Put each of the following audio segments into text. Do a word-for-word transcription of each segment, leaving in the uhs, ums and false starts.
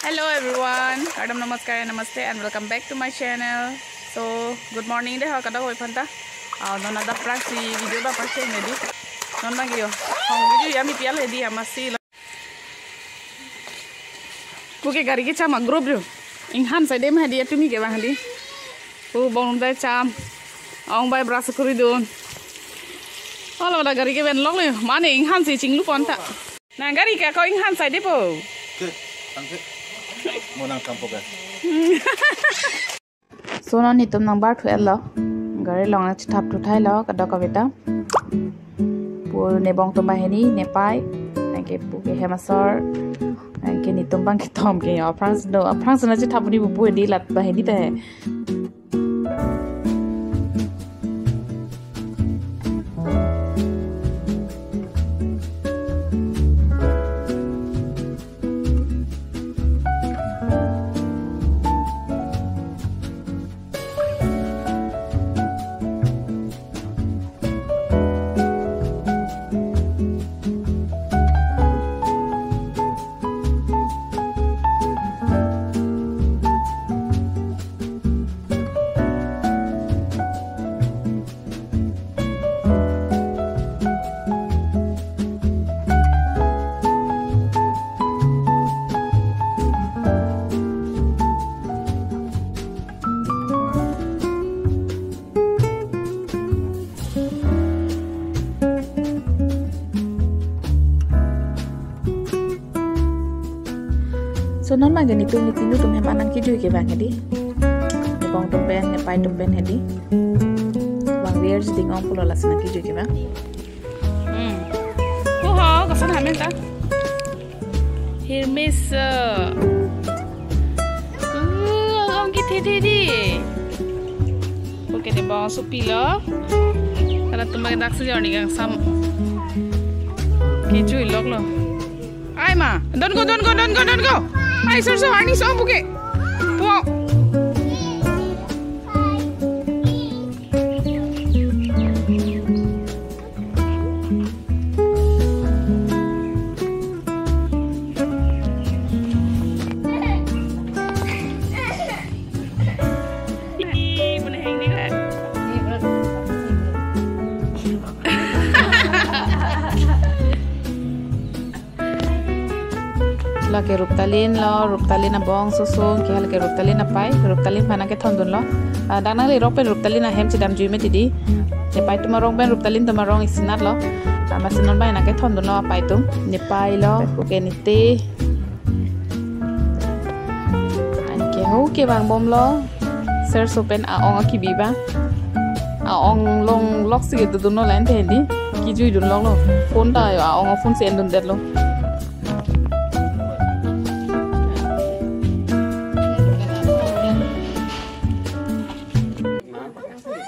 Hello everyone, kardom, namaskar, namaste and welcome back to my channel. So, good morning dei ho kadokave aphanta. Ah, non adap aphrangsi video ba parche nedi. Non bang yo. Hong video yami pial hedi amasi lo. Puke gari kecham a group yo. Inghan sai dei ma hedi atumi ke bang hedi. Pu bong dai cham. Ong bai brush kori dun. Olo da gari ke ven lok le. Mane inghan si chinglu pon ta. Na gari ke ko inghan sai dei po. Ke, tangke. Mo nang cham po ke. So non netum nang bar thu-et lo. Gari along nang chethap thu thai lo kadokave ta. Pu ne bong atum banghini, ne pei, anke pu ke hem asor, anke netum bang kethom ke aphrang si do, aphrang si nang chethap pu ni pu pu hedi lat banghini ta he. So non bang ke netum ne chinglu atum hem anang kejui ke bang hedi. Ne bong atum pen, ne pei atum pen hedi. Bang viewers ding ong pulo lasi nang kejui ke bang. Hmm. Ko ho, koson hamen ta? Hirmis, eh. Uh, ong kethe the di. Oke dei bong sopi lo. Karena tumbang dak sejor ni kangsam. Kejui lok lo. Ai ma, don't go, don't go, don't go, don't go. Ai, sir, sir, ani so buke. Wow. Lake Ruptalin lo, Ruptalin abong susu, ke lake Ruptalin apei, Ruptalin aphan nang kethondun lo. Ah, dak nangli rok pen Ruptalin ahem chedam jui mati di. Ne pei atum arong pen Ruptalin atum arong isinat lo. Ah, masi non bang nang kethondun lo apei atum. Ne pei lo, oke ne te. Anke ho ke bang bom lo. Sir so pen a-ong akibi ba. A-ong long lok si ke dodun lo line te hedi. Kejui dun lok lo. Phone ta yo a-ong phone si endun det lo.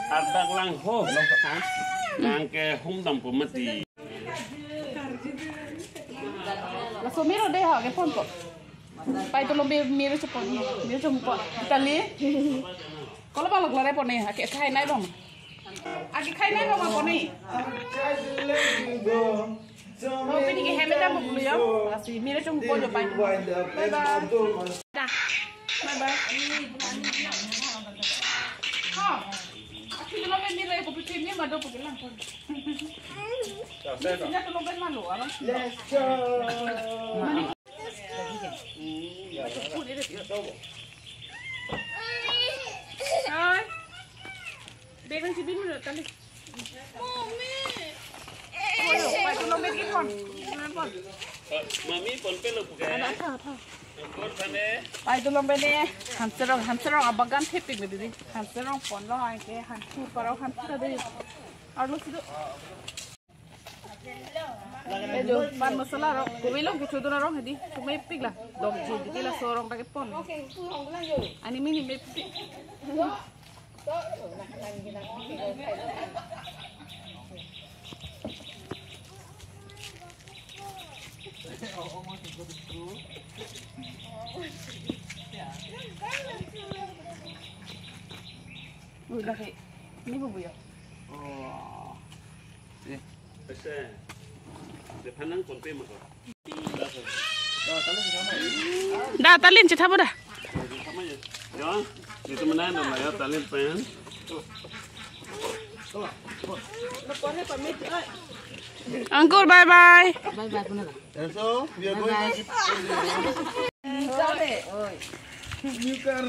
Ardak lang ho. Nang ke hum dam po mati. Laso miro dei ha ke phone ko. Pei tu lo mi-, miro chepon ni. Miro chepon. Itali. Kolo bang lo klare pon ni. Ake khai nai bang. Ake khai nai bang pon ni. Oh, pini ke hem ta mo bulu yo. Lasi miro chepon jo pei tu. Bye bye. Da. Bye bye. Ha. Ake tu lo mi miro ko pipin ni ma do ko lang pon. Sina tu lo ben ma lo, alam. Let's go. Hai. Bag nang chibi muna tali. Mommy. Oh, yo, pei tu lo bag ke pon. Pon pon. Mami pon pe lo pukai. Ada, ada, ada. Pon pon ne. Pei tu lo bag ne. Hanserong, hanserong abagan thepik ne didi. Hanserong pon lo anke hantu parok hantu tadi. Arlo situ. Ejo, pan masala rok, kove long kecho dun arong hedi, kove pik la, dom ji, di la sorong ta kepon. Ani mini mepik. Ui, lagi. Ini bumbu ya? Oh. Eh. Ese. Depan nang konpe mako. Da, talin chethap da. Ya, itu mana nama ya talin pen. Uncle, bye bye. Bye bye, Kunal. And so, we are going to new car.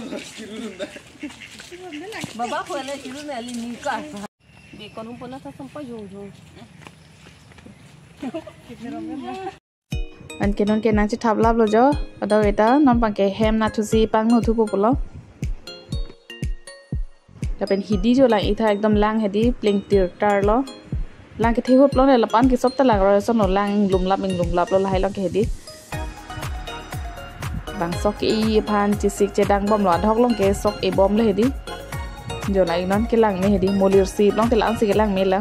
Baba ko le kiru na li new car. Be kon pona ta sampai yo yo. Anke non ke nangchethap laplo jo, kadokave ta non abangke hem nathusi pangno thupo pulo. Lapen hidi jo lang-ik tha ekdom lang hedi plengtir tarlo. Lang kethe ahut pulo ne lapen kesop ta lang roi sono lang inglumlap inglumlaplo lahai along ke hedi. Bang sok ke-i aphan chesik chedang bomlo, adhok along ke sok e bomlo hedi. Jo lang-ik non kelang me hedi, molir si along ke lang si kelang mela.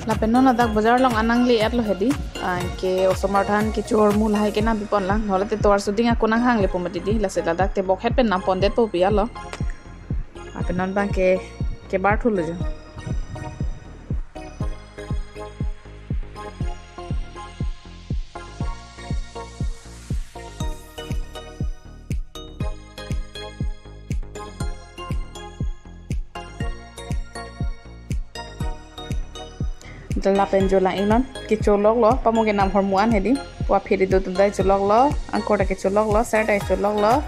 Lapen non ladak bazar along anang le-etlo hedi. Anke osomar than kechor mu lahai kenam pipon lang. Nolate tovar suding ako nanghang le pu mati di. Lasi ladak tebok het pen nampondet po pi alo. Lapen non abangke kebar thulo jo. Lapen jo lang-ik non kecholoklo, pamo kenam ahormu an hedi. Wa phiri do tum dai choloklo, angkor ta kecholoklo, ser ta kecholoklo.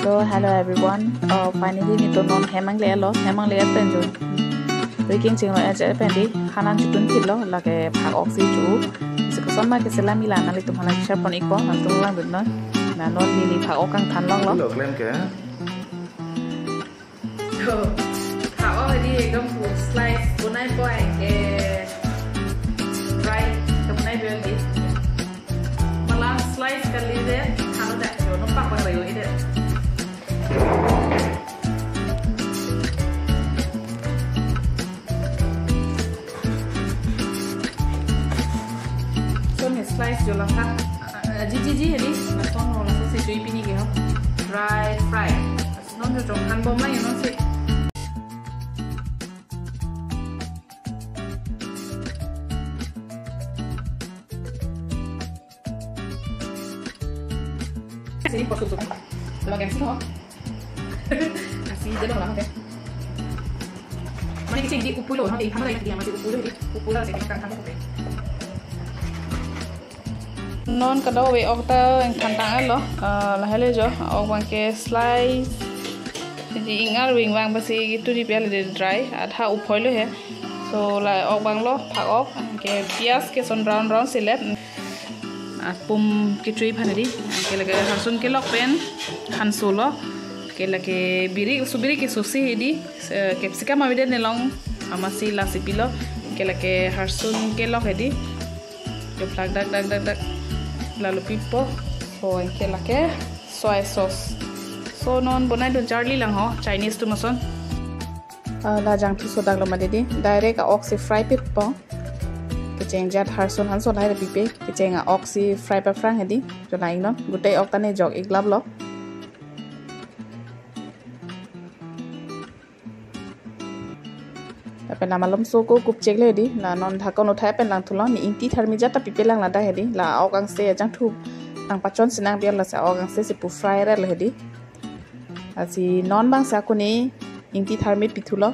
So, hello everyone. Uh, finally, nelitum non hem nangle-etlo, hem nangle-et pen jo. Riking chinglo-et pen di, hanan chotun phitlo, lake phak-ok si cho. Si koson ma keselam ila nanglitum aphan share pon-ikpo, nangtum langdun non. Na non neli phak-ok kangthan longlo. Lo klem ke? To, phak-ok di ekdom pu slice bonai poi, eh, dry, to bonai bel di. Malang slice kali de, kalau dak yo, numpang pon bayo ide. So, ne slice jo langka. Ah, ah, ji, ji, ji, ini. Lason lo, laso si jui pini ke ho. Dry fry. Non jo jong han bom ma, you know, si. Sini pos tutup. Kalau gengsi ho. Kasi dia dong lah, oke. Mari kita di upulo, nanti kamu lagi dia masih upulo di upulo saya kita kan oke. Non kadokave ok ta ingthan tang-etlo, ah, lahai le jo, ok abangke slice. Jadi ingar wing wang basi gitu di pial de dry, adha uphoilo he. So la ok abanglo, phak-ok, ke pias ke son round round si let. Apum kechui aphan di, ke lake hansun kelok pen, hansulo. Ke lake birik, su birik ke susi hedi, eh, capsicum avedetne long, amatsi lasi pilo, ke lake harsun kelok hedi. Ke plak dak dak dak dak. Lalu pipo, ho ke lake soy sauce. So non bonaidun charli lang ho, Chinese atum ason. Ah, la jangthu sodaklo mati di, direct a-ok si fry pipo. Kecheng jat harsun hanso lahai pipe, kecheng a-ok si fry paphrang hedi, jo la-iknon, gutei ok ta ne jok-ik laplo. Lapen la malom so ko kupcheklo hedi, la non dhakon uthai pen langthulo, ne ingti tharmi jat ta pipe lang ladak hedi, la ok angse ajangthu nangpachon si nangpi-et lasi ok angse si pu fry relo hedi. Lasi non bang sa kuni ingti tharmi pithulo.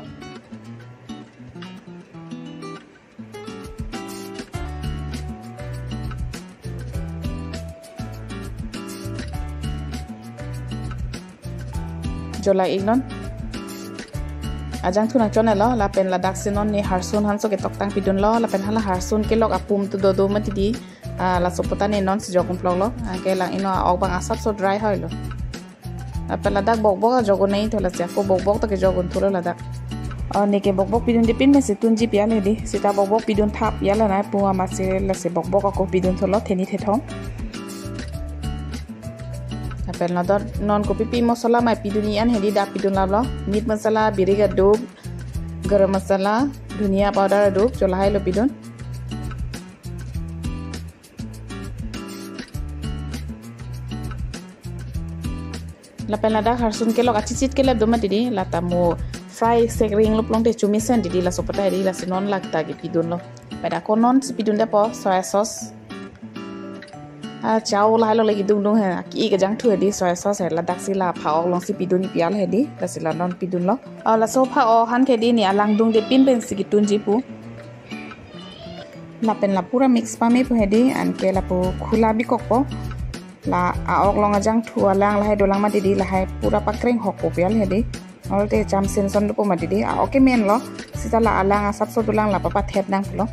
Jo la-iknon. Ajangthu nangchonlo, lapen ladaksi non ne harsun hanso ketoktang pidunlo, lapen hala harsun kelok apum tu dodo mati di, ah, laso puta ne non si jok-un ploklo, anke lang-iknon a-ok bang asapso dry hoilo. Lapen ladak bokbok ajok-un nangthu lasi ako bokbok ta kejok-un thulo ladak. Oh, ne ke bokbok pidunde pin mesi tunji pi-et hedi. Seta bokbok pidun thap-et la nai pu amatsi lasi bokbok ako pidun thulo theni thethom. Lapen ladak non kopipi masala mai pidun-i an hedi dak pidun laplo. Meat masala, birik aduk, garam masala, dhania powder aduk, jo lahailo pidun. Lapen ladak harsun kelok achichit kelep do mati di, lata mo fry sekring lo plongte chomisen di di, laso puta di, lasi non lak ta kepidunlo. Pada ko non si pidundepo soy sauce. Ah, chau lahailo lagi dungdung he, ki kejangthu hedi soy sauce he, ladaksi la pha-ok long si pidun-i pi-et hedi, lasi la non pidunlo. Ah, laso pha-ok han ke di ne alang dungde pin pensi ketunji pu. Lapen la pura mix pame pu hedi, anke lapu khula bikokpo. La a-ok long ajangthu alang lahai dolang mati di, lahai pura pakreng hokpo pi-et hedi. Olte chamsin son dopo mati di, a-ok kemenlo. Seta la alang asapso dolang la papa thep nanglo.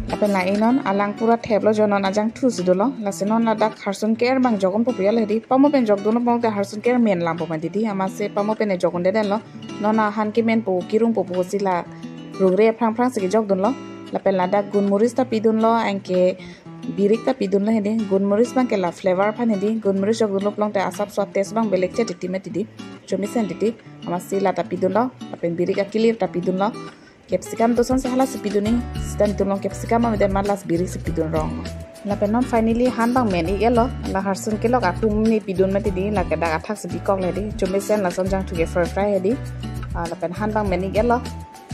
Lapen la-iknon alang pura theplo, jo non ajangthu si dolo. Lasi non ladak harsun ke-er bang jok-unpo pu-et hedi. Pamo pen jok-dunlo pute harsun ke-er men langpo mati di. Amatsi pamo pen ne jok-un-edetlo. Non ahan kemenpo, kirungpo pusi la rungre aphrang aphrang si kejok-dunlo. Lapen ladak gunmoris ta pidunlo, anke birik ta pidunlo hedi. Gunmoris bang ke la flavor aphan hedi. Gunmoris jok-dunlo plongte asapso taste bang belek che titi mati di. Chomisen titi. Amatsi lata pidunlo. Lapen birik akilir ta pidunlo. Capsicum do asonsi halasi pidun-i, seta netum long capsicum avedetma lasi birik si pidun rong. Lapen non finally han bang men-ik-etlo, la harsun kelok apum ne pidun mati di, lake dak athak si bikoklo hedi, chomisen lason jangthu ke fry fry hedi, ah, lapen han bang men-ik-etlo.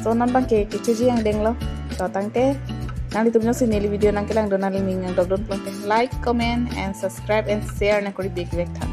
So non bang ke kechoji angdenglo, to tangte, nanglitum jongsi neli video nangkelangdun nangli ning nangdokdun plongte, like, comment, and subscribe and share nangkori pik vek tha.